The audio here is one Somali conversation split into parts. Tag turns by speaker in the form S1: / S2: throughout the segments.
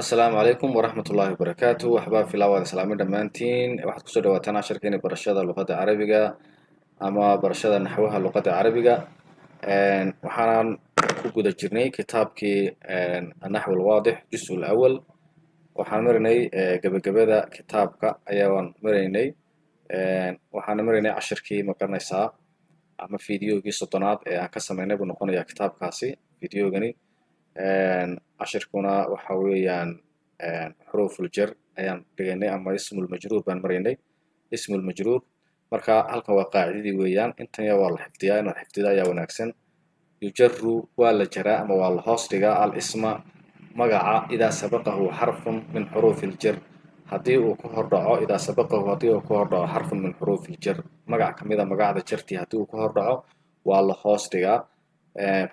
S1: Asalaamu calaykum waraxmat ullaahi wabarakaatu. Waxbaa filaa waad islaamin dhammaantiin. Waxaad kusoo dhawaataan casharkeeni barashada luqadda carabiga ama barashada naxwaha luqadda carabiga. Waxaanan ku guda jirnay kitaabkii Anaxw Alwaadix juz lawal. Waxaan maraynay gebagabada kitaabka ayaan maraynay. Waxaana maraynay cashirkii, ma garanaysaa, ama videogii 30aad ee aan ka sameynay buu noqonayaa kitaabkaasi videogani. Cashirkuna waxa weeyaan xuruuful jar ayaan dhigaynay ama ismulmajruur baan maraynay, ismulmajruur. Marka halkan waa qaacidadii weeyaan. Intan ya waa la xifdiyaa, inaad xifdida ayaa wanaagsan. Yujaru waa la jaraa ama waa la hoos dhigaa al isma magaca idaa sabaqahu xarfun min xuruufi ljar, haddii uu ka hor dhaco, idaa sabaqahu haddii uu ka hor dhaco xarfun min xuruufi ljar, magac kamida magacda jartii haddii uu ka hor dhaco waa la hoos dhigaa.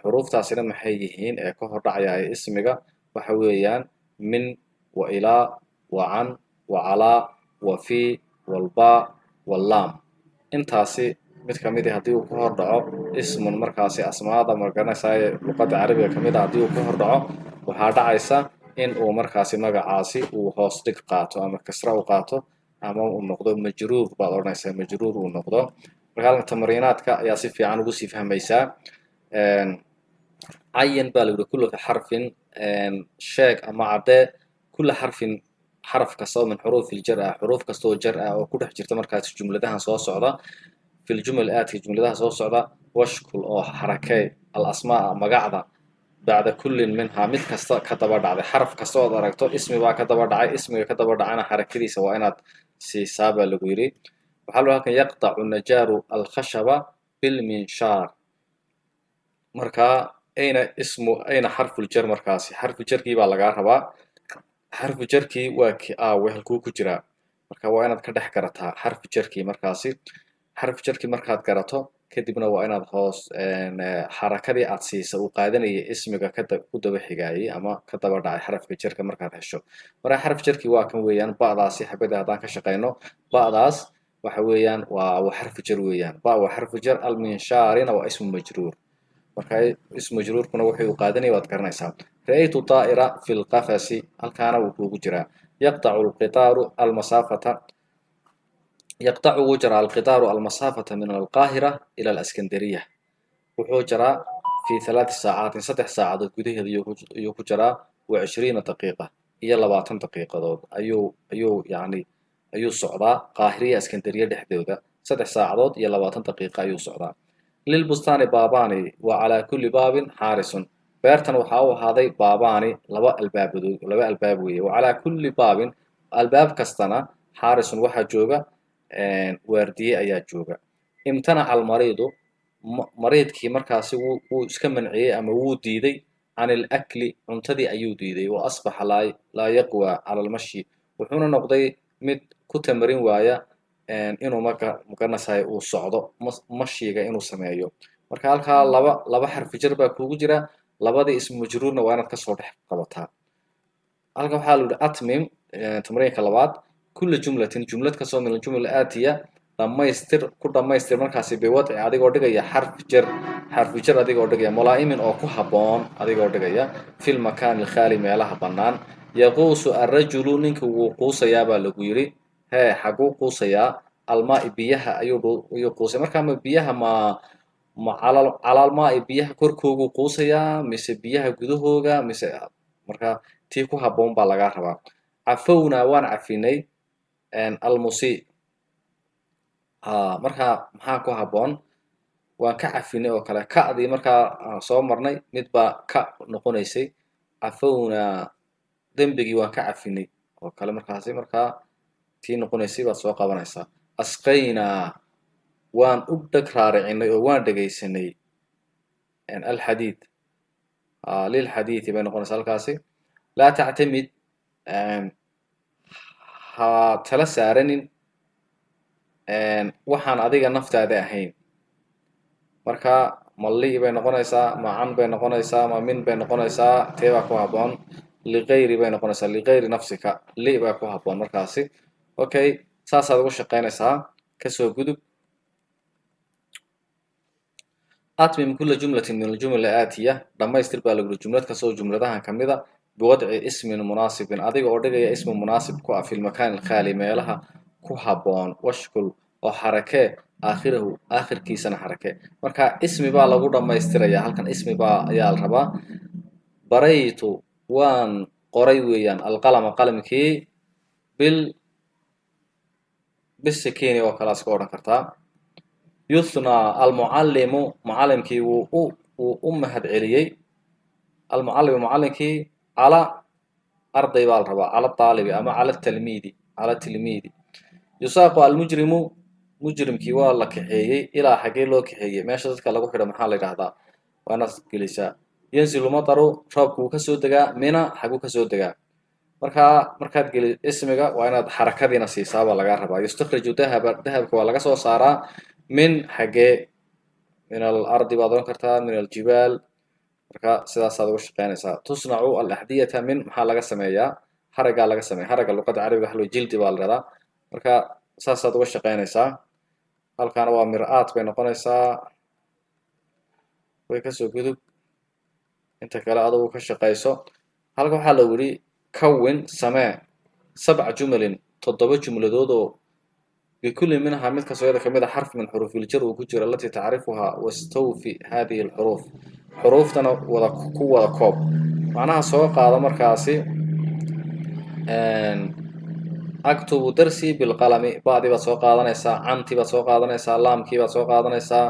S1: Xuruuftaasina maxay yihiin ee ka hor dhacaya ismiga? Waxa weeyaan min wa ilaa wa can wa calaa wa fi walbaa wallaam. Intaasi mid kamid a haddii uu ka hor dhaco ismun, markaasi asmaada, magaranaysaa, luqadda carabiga kamid a, haddii uu ka hor dhaco, waxaa dhacaysa in uu markaasi magacaasi uu hoos dhig qaato ama kasra u qaato ama uu noqdo majruur baad odhanaysaa, majruur uu noqdo. Marka halkan tamriinaadka ayaa si fiican ugu sii fahmaysaa. Cayan baa la yihi kula xarfin, sheeg ama caddee, kula xarfin xaraf kasta oo min xuruuf iljar ah, xuruuf kasta oo jar ah oo ku dhex jirta markaasi jumladahan soo socda, fi ljumal aadka jumladaha soo socda, washkul oo xarakee al asmaa magacda bacda kullin minhaa mid kasta ka daba dhacday. Xaraf kasta ood aragto ismi baa ka daba dhacay, ismiga ka daba dhacana xarakadiisa waa inaad siisaa baa lagu yidhi. Waxaa loo halkan yaqtacu najaaru alkhashaba bilminshaar. Marka ayna ismu, ayna xarfuljar, markaasi xarfu jarkii baa lagaa rabaa. Xarfu jarkii waa ki aawe, halkuu ku jiraa? Marka waa inaad ka dhex garataa xarfu jarkii. Markaasi xarfu jarkii markaad garato kadibna waa inaad hoos xarakadii aad siisa uu qaadanayay ismiga ku daba xigaayay ama ka daba dhacay xarafka jarka markaad hesho. Marka xaraf jarkii waa kan weeyaan, ba'daasi xabada haddaan ka shaqeyno, ba'daas waxa weeyaan waa xarfu jar weeyaan. Ba waa xarfu jar, alminshaarina waa ismu majruur. Marka ismu majruurkuna wuxuu uu qaadanaya waad garanaysaa. Ra'aytu daa'ira fi lqafasi, halkaana wuu kuugu jiraa. Yaqtacu alqitaaru almasaafata, yaqtacu wuu jaraa alqitaaru almasaafata min alqaahira ila alaskandariya, wuxuu jaraa fi thalaati saacaatin, 3 saacadood gudaheeda ayuu ku jaraa, wa 20 daqiiqa, iyo 20 daqiiqadood ayuu yani ayuu socdaa qaahiriya askandariya dhexdooda, 3 saacadood iyo 20 daqiiqa ayuu socdaa. Lilbustaani baabaani wa calaa kulli baabin xaarisun, beertan waxaa u ahaaday baabaani laba albaabadood, laba albaab weeye, wa calaa kulli baabin albaab kastana xaarisun waxaa jooga waardiye ayaa jooga. Imtanaca almariidu, mariidkii markaasi wuu iska manciyey ama wuu diiday, can ilakli cuntadii ayuu diiday, wa asbaxa laa yaqwa cala almashi, wuxuuna noqday mid ku tamarin waaya inuu marka magaranaysaay uu socdo, mashiga inuu sameeyo. Marka halkaa laba xarfi jar baa kuugu jira, labadii ismu majruurna waa inaad kasoo dhex qabataa. Halkan waxaa la yihi atmim tamriinka labaad kula jumlatin, jumlad kastoo min aljumla aatiya dhamaystir, ku dhamaystir markaasi biwadci adigoo dhigaya xarf jar, xarfu jar adigoo dhigaya mulaa'imin oo ku habboon adigoo dhigaya fi lmakaani alkhaali meelaha bannaan. Yaquusu arrajulu, ninka wuu quusayaa baa lagu yidhi. Hee, xaguu quusayaa? Almaai biyaha ayuu quusaya. Marka ma biyaha ma calalmaai biyaha korkooguu quusayaa mise biyaha gudahooga mise? Marka tii ku habboon baa lagaa rabaa. Cafownaa waan cafinay almusi. Marka maxaa ku habboon? Waan ka cafinay oo kale ka'dii markaa soo marnay mid baa ka noqonaysay. Cafownaa dembigii waan ka cafinay oo kale, markaasi markaa tii noqonaysay baad soo qabanaysaa. Asqaynaa waan u dheg raaricinay oo waan dhegaysanay alxadiid, lilxadiidi bay noqonaysaa halkaasi. Laa tactamid, ha tala saaranin waxaan adiga naftaada ahayn. Marka ma li bay noqonaysaa, ma can bay noqonaysaa, ma min bay noqonaysaa? Tee baa ku habboon? Ligayri bay noqonaysaa, ligayri nafsika, li baa ku habboon markaasi. Okay, saasaad ugu shaqaynaysaa. Kasoo gudub. Atmim kula jumlatin min aljumal aatiya, dhamaystir baa lagu yidhi jumlad kasta oo jumladahan kamida. Biwadci ismin munaasibin, adiga oo dhigaya ismi munaasib ku ah, fi lmakaan alkhaali, meelaha ku habboon. Washkul, oo xarakee, aakhirahu, aakhirkiisana xarake. Marka ismi baa lagu dhammaystiraya halkan, ismi baa ayaa la rabaa. Baraytu, waan qoray weeyaan, alqalama, qalamkii, bil bisikini oo kale iska odhan kartaa. Yuthnaa almucallimu, mucallimkii wuu u mahad celiyey. Almucallimu, mucallimkii, cala arday baa la rabaa, cala taalibi ama cala talmiidi, cala tilmiidi. Yusaaqu almujrimu, mujrimkii waa la kaxeeyey. Ilaa xaggee loo kaxeeyey? Meesha dadka lagu xidho maxaa la yidhahdaa? Waa inaad gelisaa. Yanzilu mataru, roobku wuu kasoo degaa. Mina, xaguu kasoo degaa? Markaa markaad geli ismiga, waa inaad xarakadiina siisaa baa lagaa rabaa. Yustakhriju dahaba, dahabka waa laga soo saaraa. Min xaggee? Min alardi baad oran kartaa, min aljibaal. Marka sidaasaad uga shaqeynaysaa. Tusnacu alaxdiyata min, maxaa laga sameeyaa? Haragaa laga sameeya. Haraga luqada carabiga waxa loo jildi baa la dhahdaa. Marka saasaad uga shaqeynaysaa. Halkaana waa mir-aat bay noqonaysaa. Way kasoo gudub, inta kale adugu ka shaqayso. Halka waxaa lagu yidhi: kawin, samee, sabca jumalin, 7 jumladood oo bikulli minhaa, mid kastoo iyada kamid a, xarf min xuruufiljar uu ku jiro, alatii tacrifuhaa, wastawfi hadihi alxuruuf, xuruuftana wada ku wada koob. Macnaha soo qaado markaasi: aktubu darsi bilqalami, ba'dii baad soo qaadanaysaa, cantii baad soo qaadanaysaa, laamkii baad soo qaadanaysaa.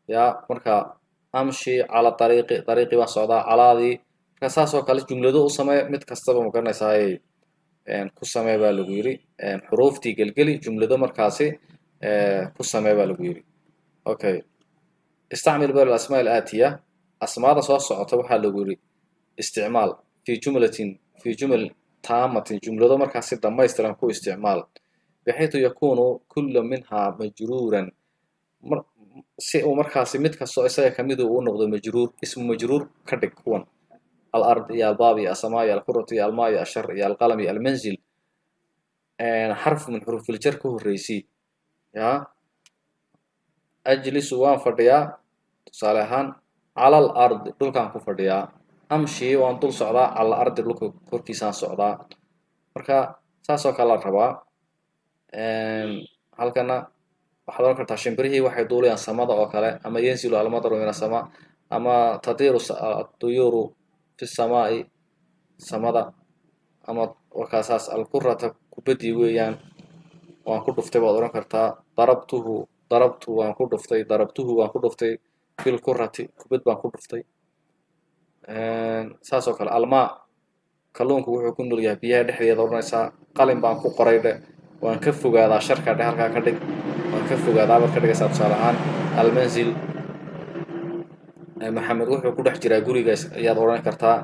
S1: Ya, marka amshi cala ariiqi, ariiqii baan socdaa, calaadii. Marka saas oo kale jumlado u samee, mid kastaba ma garanaysaa ku samee baa lagu yidhi. Xuruuftii gelgeli, jumlado markaasi ku samee baa lagu yidhi. Okay, istacmil bal asmaa alaatiya, asmaada soo socota waxaa lagu yidhi isticmaal, fi jumlatin, fi jumal taamatin, jumlado markaasi dhammaystiran ku isticmaal, bixaytu yakunu kullu minhaa majruuran, si uu markaasi mid kastoo isaga kamidu uu noqdo majruur, ismu majruur ka dhig kuwan: alard iyo albaab iyo asamaa iyo alkuratu iyo almaa iyo ashar iyo alqalam iyo almanzil. Xarf min xuruufiljar ka horreysii. Ya, ajlisu, waan fadhiyaa, tusaale ahaan, cala al ardi, dhulkaan ku fadhiyaa. Amshi, waan dul socdaa, cala ardi, dhulka korkiisaan socdaa. Marka saas oo kale la rabaa. Halkana waxaad oran kartaa shimbirihii waxay duulayaan samada oo kale, ama yanzilu almadaru min asama, ama tadiiru aduyuuru fi samaai, samada, ama wakaasaas. Alkurata, kubaddii weeyaan, waan ku dhuftay baad oran kartaa. Darabtuhu, darabtu, waan ku dhuftay, darabtuhu, waan ku dhuftay, bilkurati, kubad baan ku dhuftay. Saas oo kale almaa, kalluunku wuxuu ku nool yahay biyaha dhexdeeda odhanaysaa. Qalin baan ku qoray dhe. Waan ka fogaadaa sharka dhe, halkaa ka dhig. Waan ka fogaadaa baad ka dhigaysaa. Tusaale ahaan almanzil, Maxamed wuxuu ku dhex jiraa gurigaas ayaad odhan kartaa.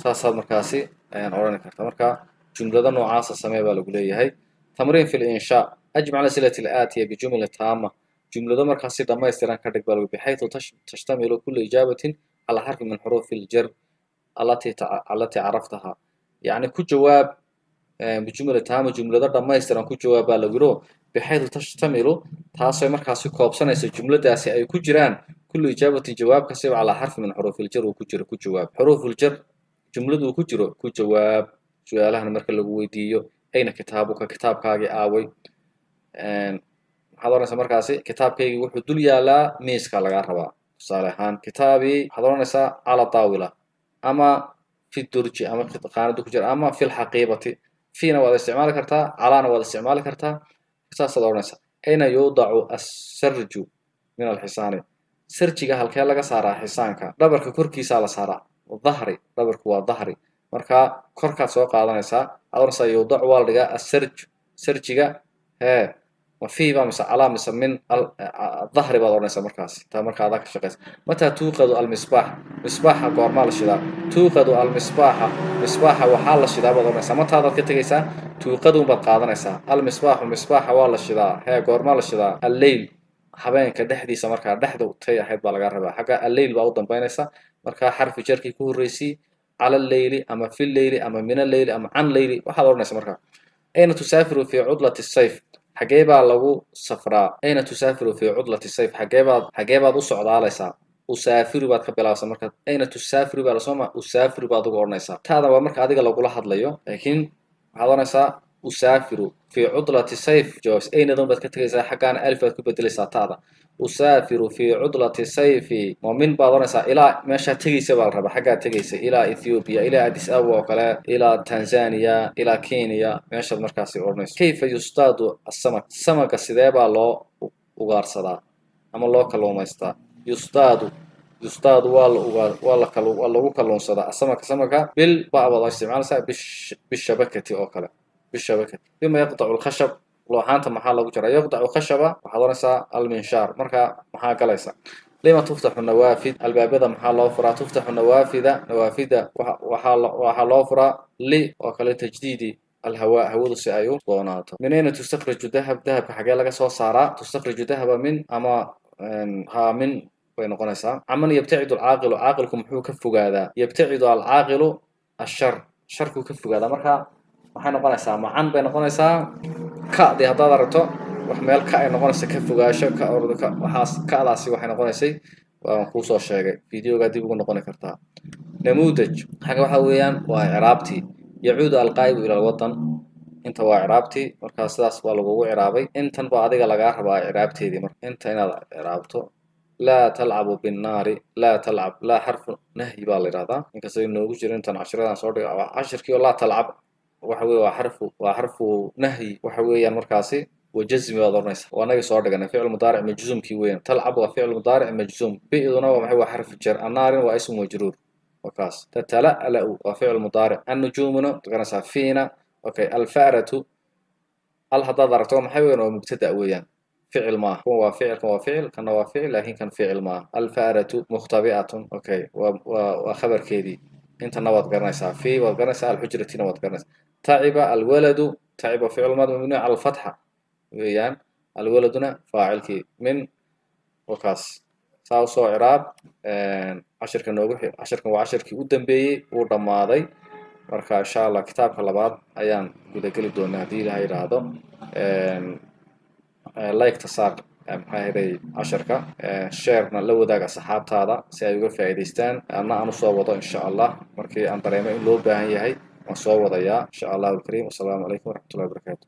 S1: Saasaad markaasi odhani kartaa. Marka jumlado noocaasa samee baa lagu leeyahay. Tamriin fi linshaa: ajmac alas'ilati alaatiya bijumla taama, jumlado markaas si dhammaystiran ka dhig baa lagu, bixaytu tashtamilu kula ijaabatin calaa xarfi min xuruufi aljar alati caraftaha. Yacni ku jawaab bijumla taama, jumlado dhammaystiran ku jawaab baa lagu yidhi, bixaytu tashtamilu, taasay markaasi koobsanaysa jumladaasi ay ku jiraan, kullu ijaabatin, jawaab kastaba, calaa xarfi min xuruufi aljar uu ku jiro. Ku jawaab xuruufuljar jumladu uu ku jiro, ku jawaab su-aalahan marka lagu weydiiyo. Ayna kitaabuka? Kitaabkaagii aaway? Maxaad oranaysaa markaasi? Kitaabkaygii wuxuu dul yaalaa miiska lagaa rabaa. Tusaale ahaan kitaabii waxaad oranaysaa cala taawila, ama fi durji, ama qaanadu ku jira, ama fi lxaqiibati. Fiina waad isticmaali kartaa, calaana waad isticmaali kartaa. Saasaad oranaysaa. Ayna yuudacu assarju min alxisaani? Sarjiga halkee laga saaraa xisaanka? Dhabarka korkiisaa la saaraa. Dhahri, dhabarku waa dhahri. Marka korkaad soo qaadanaysaa, waxaad oranaysaa yuudacu, waa la dhigaa, assarj, sarjiga. Hee, ma fihi baa mise calaa mise min dhahri baad odhanaysaa markaas? Taa marka adaa ka shaqeysa. Mataa tuuqadu almisbaax? Misbaaxa goormaa la shidaa? Tuuqadu almisbaaxa, misbaaxa waxaa la shidaa baad odhanaysaa. Mataadaad ka tegaysaa, tuuqadun baad qaadanaysaa. Almisbaaxu, misbaaxa waa la shidaa. Hee, goormaa la shidaa? Alleyl, habeenka dhexdiisa. Markaa dhexda tay ahayd baa laga rabaa. Xagga alleyl baa u dambeynaysa. Markaa xarfi jarkii ku horreysii, cala alleyli ama fi lleyli ama min alleyli ama can leyli waxaad odhanaysa. Markaa ayna tusaafiru fi cudlati sayf? Xagee baa lagu safraa? Ayna tusaafiru fi cudlati sayf? Xagee baad u socdaalaysaa? Usaafiru baad ka bilaabaysaa marka. Ayna tusaafiru baa lasoo ma, usaafiru baad ugu odhanaysaa. Taada waa marka adiga lagula hadlayo, laakiin waxaad odhanaysaa usaafiru fi cudlati sayf. Jawaabs aynadan baad ka tegaysaa, xaggaana alif baad ku bedelaysaa ta'da. Usaafiru fi cudlati sayfi ma min baad odhanaysaa, ilaa meeshaa tegaysa baa la rabaa, xaggaa tegaysa, ilaa Ethiopia, ilaa Addis Ababa oo kale, ilaa Tanzania, ilaa Kenya, meeshaad markaasi odhanayso. Kayfa yustaadu asamak? Samaga sidee baa loo ugaarsadaa ama loo kalluumaystaa? Yustaadu, yustaadu waa la ugaa, waa la kalu, waa lagu kalluunsadaa asamaka, samaka bil ba baad isticmaalaysaa, bishabakati oo kale, bishabakati. Bima yaqtacu lkhashab? Looxaanta maxaa lagu jaraa? Yaqtacu khashaba waxaad odhanaysaa alminshaar. Marka maxaa galaysa? Lima tuftaxu nawaafid? Albaabada maxaa loo furaa? Tuftaxu nawaafida, nawaafida waxaa loo furaa li oo kale tajdiidi alhawaa, hawadu si ay u doonaato. Min ayna tustakhriju dahab? Dahabka xagee laga soo saaraa? Tustakhriju dahaba min ama ha min bay noqonaysaa. Caman yabtacidu alcaaqilu? Caaqilku muxuu ka fogaadaa? Yabtacidu alcaaqilu ashar, sharkuu ka fogaadaa. Marka maxay noqonaysaa? Macan bay noqonaysaa. Ka'dii haddaad aragto wax meel ka ay noqonaysa, ka fogaasho, ka ordo, ka waxaas, ka'daasi waxay noqonaysay waan kuusoo sheegay, videogaa dib ugu noqoni kartaa. Namuudaj xagga waxa weeyaan waa icraabtii. Yacuudu alqaa'ibu ila alwatan. Inta waa icraabtii, markaa sidaas baa lagugu ciraabay. Intan baa adiga lagaa rabaa icraabteedii, marka inta inaad icraabto. Laa talcabu binnaari, laa talcab, laa xarfu nahyi baa la yidhahdaa, inkastoo inoogu jiro intan cashiradan soo dhiga cashirkii oo laa talcab waxa weye waa xarfu nahyi waxa weeyaan. Markaasi wajazmi baad odhanaysaa, waa anagii soo dhiganay ficil mudaaric majzuumkii weeyaan. Talcab waa ficil mudaaric majzuum, bi'duna waa maxay? Waa xarfu jar. Annaarin waa ismu majruur, waa kaas. Tatala'la'u waa ficil mudaaric. Annujuumuna garanaysaa, fiina. Okay, alfa'ratu al haddaad aragto waa maxay weeyaan? Waa mubtada weeyaan, ficil maaha. Kuwan waa ficil, kan waa ficil, kanna waa ficil, laakiin kan ficil maaha. Alfa'ratu mukhtabi'atun, okay, waa khabarkeedii. Intana waad garanaysaa, fi waad garanaysaa, alxujratina waad garanaysaa. Taciba alwaladu, taciba ficil maadi mabniu cala alfatxa weeyaan, alwaladuna faacilkii min wakaas. Saa usoo ciraab cashirka noogu. Cashirkan waa cashirkii u dambeeyey, wuu dhammaaday. Marka insha Allah kitaabka labaad ayaan gudageli doonaa haddii Ilaha yidhaahdo. Like-ta saar, maxaa ahaday, casharka sharena la wadaaga asxaabtaada si ay uga faa'iidaystaan, anna aan usoo wado insha Allah. Markii aan dareemo in loo baahan yahay waan soo wadayaa insha Allah alkariim. Wasalaamu calaykum waraxmatullahi wabarakatu.